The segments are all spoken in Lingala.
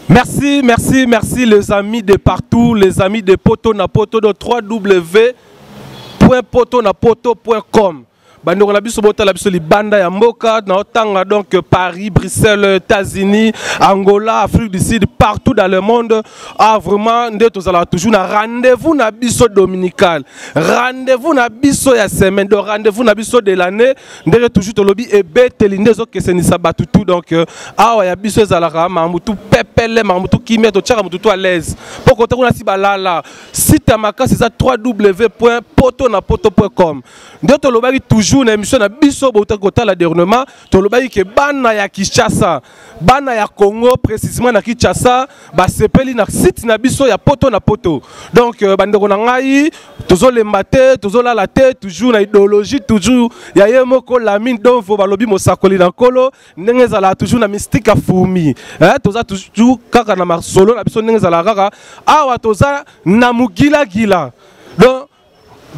Merci, merci, merci les amis de partout, les amis de Poto na Poto de www.potonapoto.com. Bandeko na biso botala biso libanda ya mboka na otanga donc Paris, Bruxelles, États-Unis, Angola, Afrique du Sud, partout dans le monde. Ah vraiment nde tozala toujours na rendez-vous na biso dominical. Rendez-vous na biso ya semaine, donc rendez-vous na biso de l'année. Ndenge toujours tolobi ebeteli nde ezokesenisa bato tout donc euh, awa ya biso ezalaka makambo tu pepele makambo tu kimia totyaka motu tu à l'aise mpo kote kuna si balala site ya makasi eza www point poto na poto point com nde tolobaki toujours na émission na biso boutaki kotala dernièrement tolobaki ke bana ya kinshasa bana ya congo précisément na kinshasa basepeli na site na biso ya poto na poto donc euh, bandeko na ngai tozolemba te tozolala te toujours na idéologie toujours ya ye moko lamine donvo balobi mosakoli na nkolo ndenge ezalaka toujours na mystique ya fourmi eh, toza toujours kaka na masolo na biso ndenge ezalaka kaka awa toza na mogilagila donc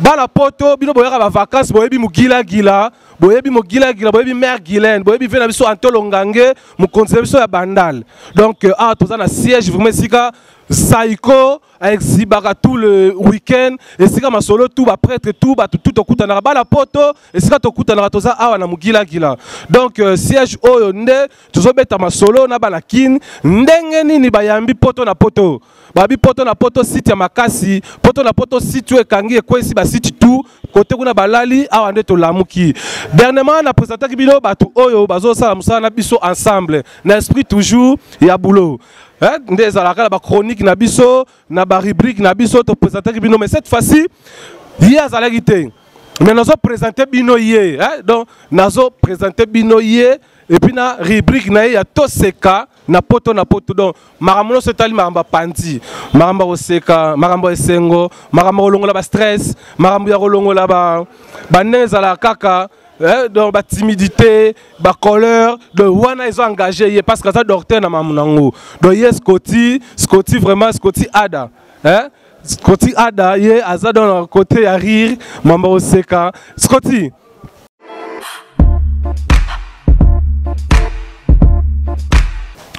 bana poto bino boyaka ba vacances boyebi mugilagila boyebi mogilagila boyebi mère Guylaine boyebi ve na biso Antolo Ngange mokonzi na biso ya Bandal donc euh, awa toza na siège vraiment esika Saiko exhibaka tout le week-end esika masolo tout ba prêtre tout bato tout tokutanaka bana poto esika tokutanaka toza awa na mugilagila donc euh, siège oyo nde tozobeta masolo na bana kin ndenge nini bayambi poto na poto babi poto na poto site ya makasi poto na poto site oyo ekangi ekwesi basite tout kote kuna balali awa nde tolamuki dernièrement na présentaki bino bato oyo bazosala mosala na biso ensemble na esprit toujours ya boulot eh, nde ezalaka na bachronique na biso na barubrique na biso topresentaki bino mais cette fois-ci ye azalaki te mais nazo présente bino ye eh, donc nazo présente bino ye et puis na rubrique na ye ya toseka na poto na poto donc makambo nyonso etali makambo ya panzi makambo ya koseka makambo ya esengo makambo ya kolongola bastress makambo ya kolongola bandenge ezalaka kaka eh, donc batimidité bacoleur donc wana ezo engage ye parce que aza docteur na makambo nango donc ye scoti scoti vraiment scoti ada eh? scoti ada ye aza donc na côté ya rire mambo ya koseka scoti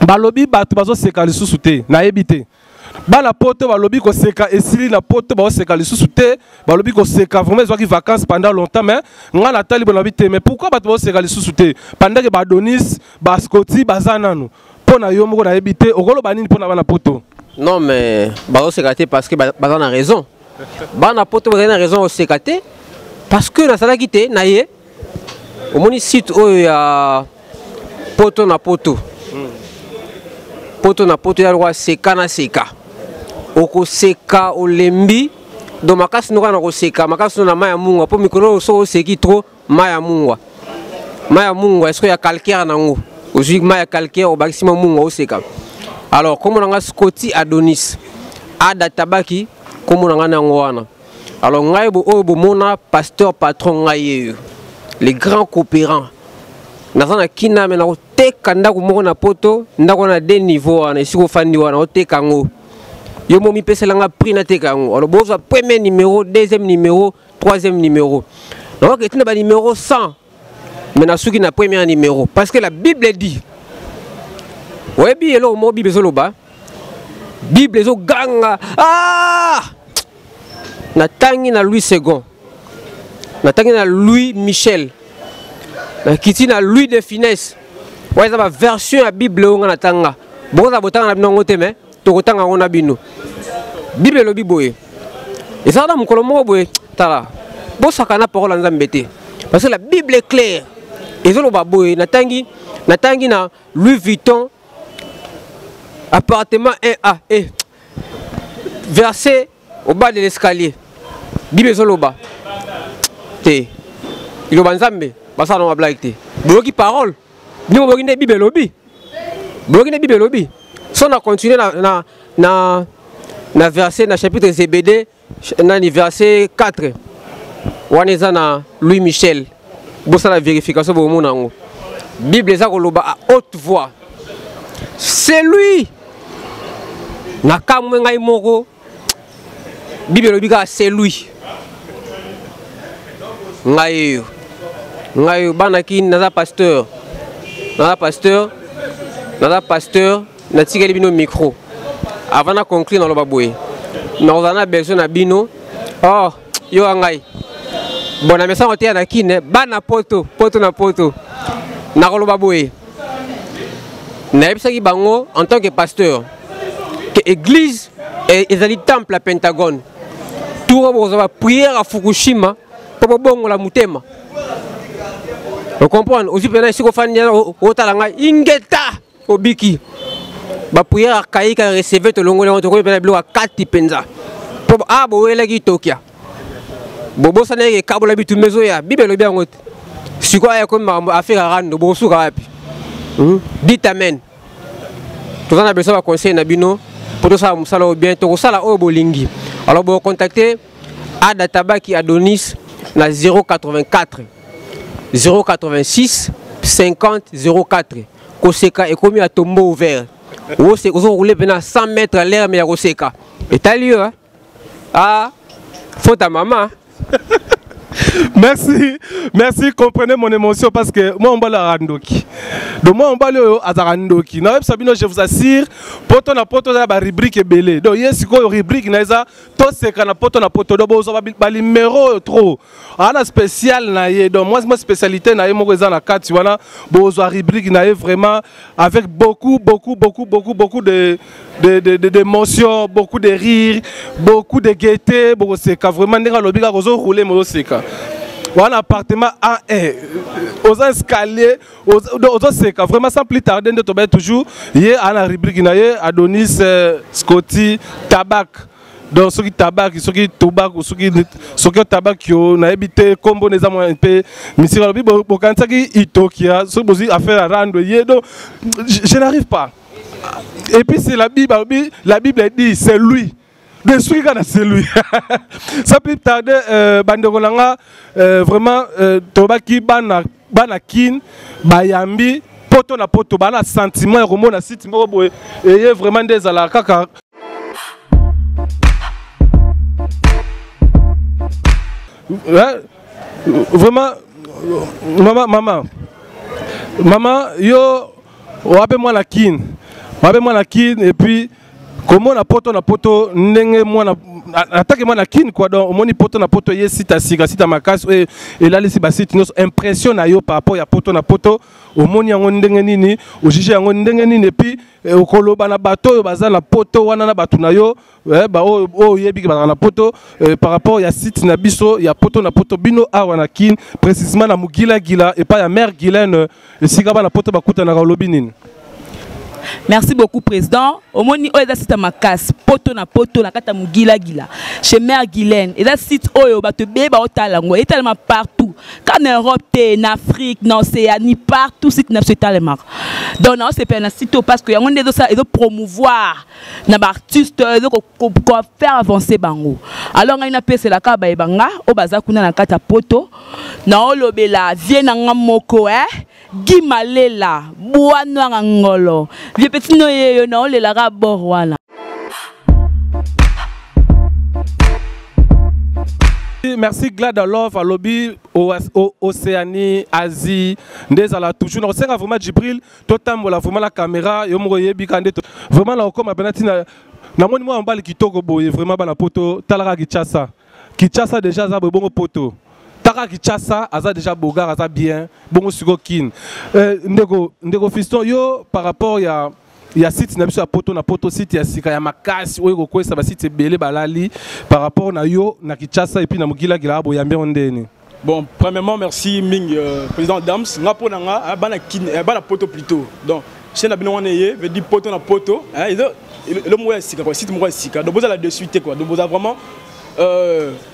balobi bato bazoseka lisusu te nayebi te bana poto balobi koseka esili na poto baoseka lisusu te balobi koseka vraiment ezwaki vacances pendant longtemps mais ngai natali bolobi te mais pourquoi bato baoseka lisusu te pendant ke badonis bascoti baza nanu mpo na yo moko nayebi te okoloba nini mpo na bana poto non mais bazoseka te parce que baza na raison bana poto bazali na raison koseka te parce que nasalaki te na ye omoni site oyo ya poto na poto poto na poto ya lokola seka na seka okoseka olembi donc makasi noka na koseka makasi no na mai ya mungwa mpo mikolo oyo soki oseki trop mai ya mungwa mai ya mungwa esiko ya calcaire nango ozwi mai ya calcaire obakisi mwa mungwa oseka alors nkombo na nga scoti adonis ada tabaki nkombo na nga na yango wana alors ngai oyo bomona pasteur patron ngai yeyo le grand coopérant naza na kina me nakoteka ndako moko na poto ndako wana de niveau wana esika ofandi wana oteka yango yo mo mipesela nga prix nateka yango alors bozwa premier numéro deuxième numéro troisième numéro nakoki etinda ba numéro 100 mais nasuki na premier numéro parce que la bible dit oyebi eloko moko bible ezoloba bible ezoganga ah! natangi na louis second natangi na louis michel nakiti na louis de finesse wana eza baversion ya bible oyo nga natanga bokozala botanga na bino yango te mais tokotanga yango na bino bible elobi boye ezalaka na mokolo moko boye tala bosaka na parole ya nzambe te parce que la bible est claire ezoloba boye natangi natangi na louis vuitton appartement 1a eh, verset au bas de l'escalier bible ezoloba te liloba nzambe basala na bablage te boyoki parole bino boyoki nde bible elobi boyoki nde bible elobi so na continue na, na, na, na verset na chapitre zebede nani verset 4 wana eza na louis michel bosala vérification bokomona yango bible eza koloba à haute voix c'est lui nakamwe ngai moko bible elobi kaka c'est lui ngai eyo ngai oyo bana kini naza pasteur naza pasteur naza pasteur. Natikeli bino micro. Avant na conclure naloba boye. Nakozala na besoin na bino. Oh, yo ngai. Bon, na mesa koteya na kine, bana poto, poto na poto. Nakoloba boye. Nayebisaki bango en tant que pasteur que église ezali temple ya Pentagone. Tour bokozwa ba prière ya Fukushima mpo bobongola motema. Ocomprendre? Ozwi mpena esika ofandi otala ngai ingeta obiki ba prière archaïque ya recevez tolongoli yango tokomi mpena biloko ya kati mpenza mpo a bowelaki tokia bobosanaki ekabola bitumba ezoya bible elobi yango te sikoyo aya ekomi makambo affaire ya rando bokosuka wapi? Dites amen. Toza na besoin ba conseil na bino mpo tosala mosala oyo bien, tokosala oyo bolingi. Alors bokocontacte Ada Tabaki Adonis na 084 086 50 04. Koseka ekomi ya tombeau ouvert. Ozo rouler pena 100 mètres à l'air mais ya koseka. Etali yo hein? Ah, faute à maman. Merci, merci, comprenez mon émotion parce que moi on bala ndoki. Donc moi on bala oyo azaka ndoki. Na websa bino je vous assure, poto na poto za ba rubrique ebele. Donc yes ko rubrique na eza toseka na poto na poto. Donc bozo ba numéro trop. Ana spécial na ye. Donc moi spécialité na ye moko eza na kati wana bozo rubrique na ye vraiment avec beaucoup beaucoup beaucoup beaucoup beaucoup de d'émotions, beaucoup de rires, beaucoup de gaieté, beaucoup seka vraiment ndenge alobi kaka ozo rouler mais oseka. Wana appartement A1, oza escalier, ozo seka vraiment sans plus tarder nde tobaye toujours ye ana rubrique na ye Adonis Scotty Tabac. Donc soki tabac, soki tobacco, soki soki tabac yo nayebi te kombo neza mwa mpe misika alobi bokanisaki itokia soki bozwi affaire ya rando ye donc je n'arrive pas. Et puis c'est la Bible, la Bible dit c'est lui. De celui qui c'est lui. Ça peut tarder bandeko nanga vraiment tobaki bana bana kin bayambi poto na poto bana sentiment ya komona site moko boye eye vraiment nde ezalaka kaka. Vraiment mama mama mama yo wape mwana kin, wape mwana kin et puis komona poto na poto ndenge mwana atake mwana kin quoi. Donc omoni poto na poto ye sita sika sita makasi oyo elalisi ba site nyonso, impression na yo par rapport ya poto na poto omoni yango ndenge nini, ojuge yango ndenge nini et puis okoloba na bato oyo baza na poto wana na bato na yo ba oyo oyebi ke bazala na poto par rapport ya site na biso ya poto na poto bino awa na kin précisément na Mugilagila et pas ya mère Guylaine esika bana poto bakutanaka olobi nini? Merci beaucoup président. Omoni oyo eza site ya makasi poto na poto na kati ya Mugilagila chez mère Guylaine. Eza site oyo bato ebele baotala yango, etalema partout ka na Europe te, na Afrique, na Océanie, partout site na biso etalemaka. Donc na osepela na site oyo parce que yango nde ezosala, ezo promouvoir na ba artiste, ezo ko faire avancer bango. Alors ngai napeselaka bayeba nga oyo baza kuna na kati ya poto, na olobela vie na nga moko Guy Malela, bois noir ya ngolo. Vieux petit no yeyo na olelaka bord wana. Merci Glad Love alobi Océanie, Asie, ndezala toujours na kosenga vraiment Djibril totambola vraiment la caméra yo moko yebi ka nde vraiment na okoma pena tina namoni mwa mobali kitoko boye vraiment bana poto talaka Kinshasa. Kinshasa déjà aza boye bongo poto. Taka Kinshasa aza déjà bogar aza bien bongo siko kin. Ndeko ndeko fiston yo par rapport ya ya site na biso ya poto na poto site ya sika ya makasi oyo kokwesa ba site ebele balali par rapport na yo na Kinshasa et puis na Mugilagila boyambi ndeni. Bon, premièrement, merci Ming, président Dams. Nga po nanga, hein, bana kin, bana poto plutôt. Donc, chaîne na bino wana ye, veut dire poto na poto, hein, et donc, le mot est sika quoi, site mot est sika. Donc, vous allez de suite quoi. Donc, vous avez vraiment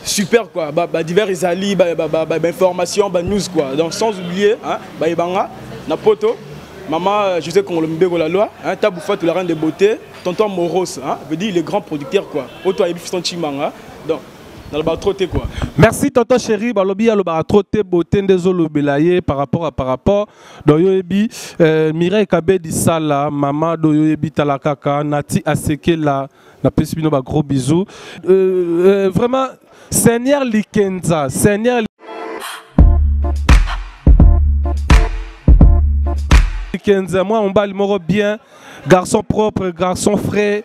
super quoi, ba, ba divers ezali, ba, ba, ba, ba, ba information, ba news quoi. Donc, sans oublier, hein, ba ebanga na poto, maman José Congolo Mbego la loi, hein, Taboufa la reine de beauté, tonton Moros, hein, veut dire le grand producteur quoi. Oto ayebi fiston Chimanga. Donc, dans le bas trop quoi. Merci tonton chéri, balobi ya le bas trop te beauté ndezolo belaye par rapport à par rapport. Donc yo yebi Mireille Kabedi Sala, maman do yo yebi talakaka, Nati Asekela, na pesi bino ba gros bisous. Vraiment Seigneur Likenza, Seigneur Likenza mwa mobali moko bien, garçon propre, garçon frais,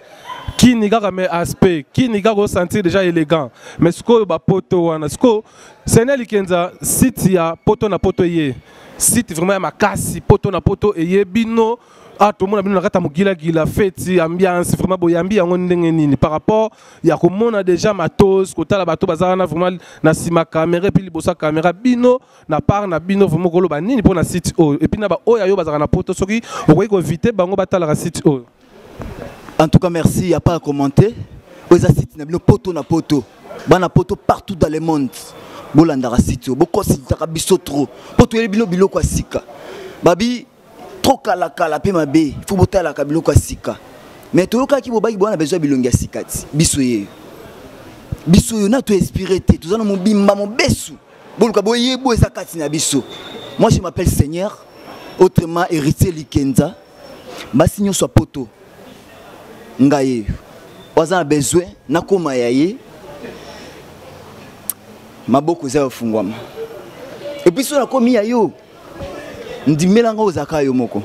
kini kaka mais aspect kini kaka osentir déjà élégant. Mais sikoyo bapoto wana sikoyo Seigneur Likenza, site ya poto na poto ye site vraiment ya makasi poto na poto eye bino. Ah, tomona bino na kati ya mogilagila, feti, ambiance vraiment boyambi yango ndenge nini par rapport ya komona déjà matos, kotala bato baza wana vraiment na nsima caméra et puis liboso ya caméra, bino na part na bino vraiment koloba nini mpona site oyo et puis na ba oyo yo bazalaka na poto soki okoki koinvite bango batalaka site oyo? En tout cas merci, y a pas à commenter. Oyo eza site na bino poto na poto, bana poto partout dans le monde bolandaka site oyo, bokonsultaka biso trop po toyebi bino biloko ya sika. Babi trop kalakala pe mabe, faut botalaka biloko ya sika. Mais toyokaki bobaki bwana besoin bilongi ya sika ti biso yeyo, biso yo na to inspiré te, toza na mobimba mobesu boluka boyebo eza kati na biso. Moi je m'appelle Seigneur, autrement héritier Likenza. Basi nyonso ya poto ngai yeyo oza na besoin nakoma ya ye, maboko eza ya fungwama. Et puis so nakomi ya yo, ndimelanga ozaka yo moko,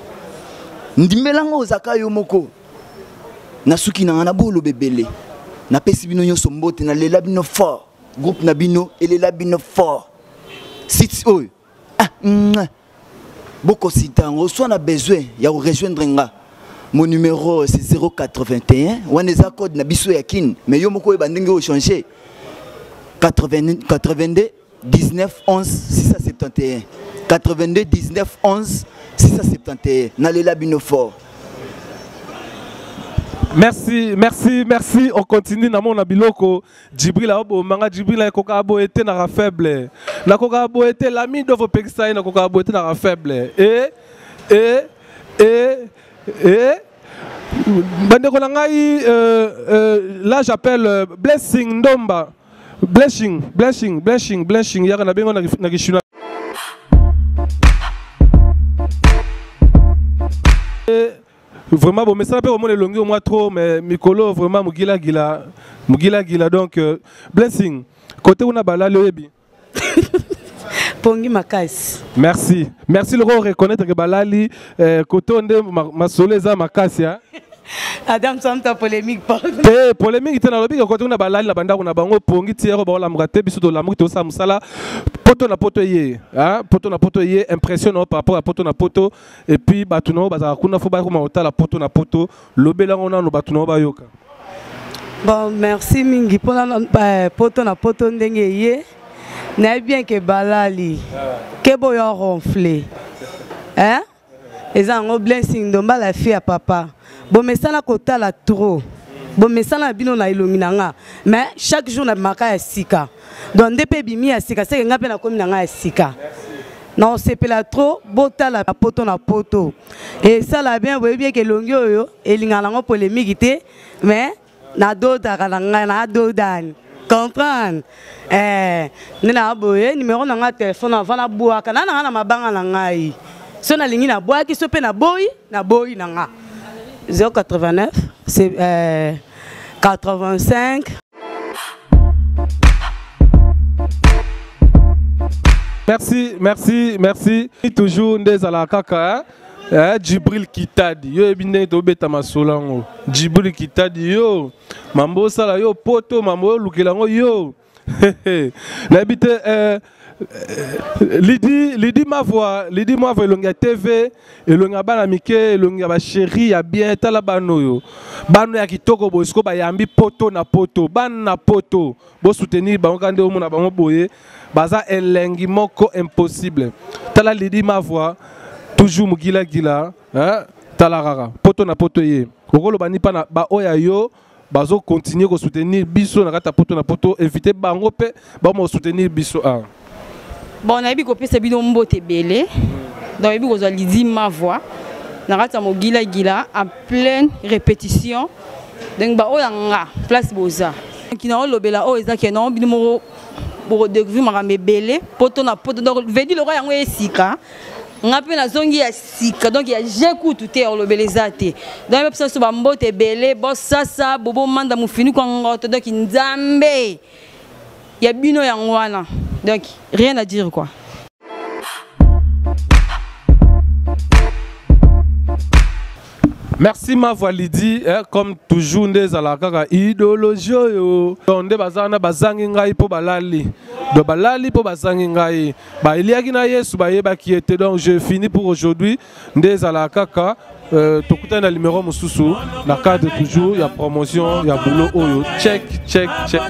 ndimelanga ozaka yo moko. Nasuki na nga na boloba ebele, napesi bino nyonso mbote, nalela bino fort, groupe na bino elela bino fort. Site oyo, ah, mouah. Bokosita yango soit na besoin ya korejoindre nga, mon numéro c'est 081, wana eza code na biso ya kin, mais yo moko oyeba ndenge ochanger. 82 19 11 671, 82 19 11 671. Nalela bino fort. Merci, merci, merci. On continue na mona biloko. Djibril aobo manga Djibril ekoka abo été na faible. Na koka abo été l'ami dovo pekisa na koka abo été na faible. Et et et et bandeko na ngai, là j'appelle Blessing Ndomba. Blessing, Blessing, Blessing, Blessing yaka na bengo na kishuna. Vraiment bon, mais ça peut au elongi au moins trop, mais mikolo vraiment mugila gila, mugila gila. Donc Blessing côté on a balali oyebi. Pongi makasi. Merci. Merci le reconnaître que balali côté on de masolo eza makasi hein. Adam Santa polémique pardon. Te polémique te na lobi côté on a balali na bandako na bango pongi tiero ba la mrate biso to la mrate to sa musala poto na poto ye hein, poto na poto ye impression par rapport à poto na poto et puis batu na bazaka kuna fo ba ko motala poto na poto lobela ngona no batu na ba yoka. Bon merci mingi pona na poto na poto ndenge ye na bien que balali ke boyo ronfler hein eza ngo Blessing Ndomba la fille à papa. Bon mais ça na kotala trop. Bon mais ça na bino na elongi na nga mais chaque jour na maka ya sika. Donc ndepe bimi ya sika c'est nga pe na komi na nga ya sika. Na osepela trop botala poto na poto. Et ça la bien boye bien que elongi oyo elinga nango polémique te mais na dodaka na nga na dodani. Comprendre? Nena boye numéro na nga téléphone avant na bwaka na na mabanga na ngai. So na lingi na bwaki so pe na boyi na boyi na nga. 089 c'est 85. Merci, merci, merci. Toujours ndezala kaka, hein? Djibril Kitadi, yo ebi ndenge tobeta masolo yango. Djibril Kitadi yo, mambo osala yo poto, mambo olukela yango yo. Nayebi te, Lydie, Lydie Mavoa, Lydie Mavoa elongi ya TV, elongi ya bana mike, elongi ya ba chéri ya bien, tala bana oyo. Bana ya kitoko boye, siko bayambi poto na poto, bana na poto. Bo soutenir bango kande omona bango boye, baza elengi moko impossible. Tala Lydie Mavoa, toujours mugila gila, hein? Tala rara, poto na poto ye. Okolo bani pa na ba oya yo, bazo continuer ko soutenir biso na kata poto na poto, éviter bango pe ba mo soutenir biso a. Bon, na yebi ko pesa bino mbote belé. Donc yebi ko zwa Lydie Mavoa na kata mogila gila en pleine répétition. Donc ba oya nga place boza. Ki na olobela o ezaki na bino moko boko découvrir makambo ebele poto na poto. Donc vedi lokwa yango esika. Nga pe nazongi ya sika, donc ya j'écoute te olobela eza te. Donc ba pesa so ba mbote ebele, bo sasa bobo manda mufini kwa ngoto, donc nzambe ya bino yango wana. Donc rien à dire quoi. Merci Mavoa Lydie, eh, comme toujours nde ezalaka kaka idéologie oyo. Donc nde baza wana bazangi ngai mpo balali. Donc balali mpo bazangi ngai. Baeliaki na Yesu bayebaki ye te. Donc je finis pour aujourd'hui nde ezalaka kaka euh, tokutani na numéro mosusu na cadre toujours ya promotion ya boulot oyo. Check check check.